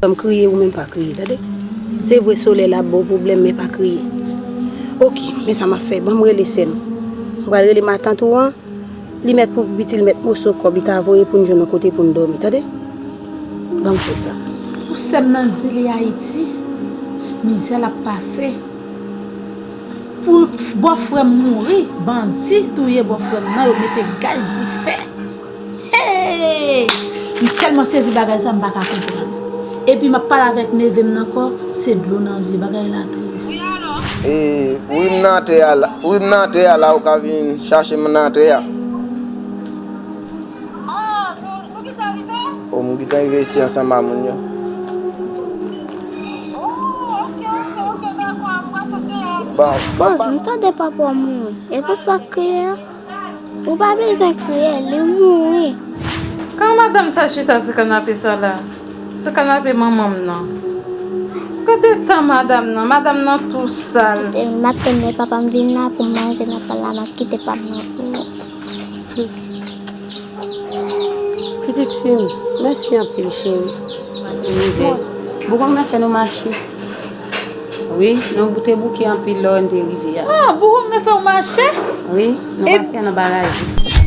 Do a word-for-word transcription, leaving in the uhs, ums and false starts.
Ban m kriye, ou menm pa kriye, tande. Se vre, solèy la ap ba w pwoblèm, men pa kriye. Oke, men sa m ap fè, ban m rele sè m. M pral rele matant ou an, li mèt pou pitit li mèt moso kòb li ta voye pou n jwenn yon kote pou n dòmi, tande. Ban m fè sa. Pou sè m nan di li Ayiti, mizè l ap pase. Pou bòfrè m mouri, bandi touye bòfrè m nan, yo mete gaz dife. Hey! M tèlman sezi bagay sa, m pa ka konprann. Epi m ap pale avèk neve m nan ankò, se dlo nan zye, bagay la tris. E, wi, m nan antre a la, wi, m nan antre a la, ou ka vin chache m nan antre a. O, m gentan rive isi ansanm a moun yo. Bon, bon, bon. Pòz, m tande papa w mouri. E pou sa k kriye a? Ou pa bezwen kriye, li mouri. Kan madanm sa chita sou kanape sa la? Sou kanape manman m nan. Gade tan madanm nan, madanm nan tou sal. Koute, m ap tann lè papa m vin la pou m manje nan pal la, m ap kite pa m nan pou ou. Pitit fi m, mèsi anpil, cheri. Pase mizè. Bougon nan fè nou mache. Wi, nou te bouke anpil lè n te rive a. Ah, bougon nan fè w mache? Wi, nou pase nan baraj.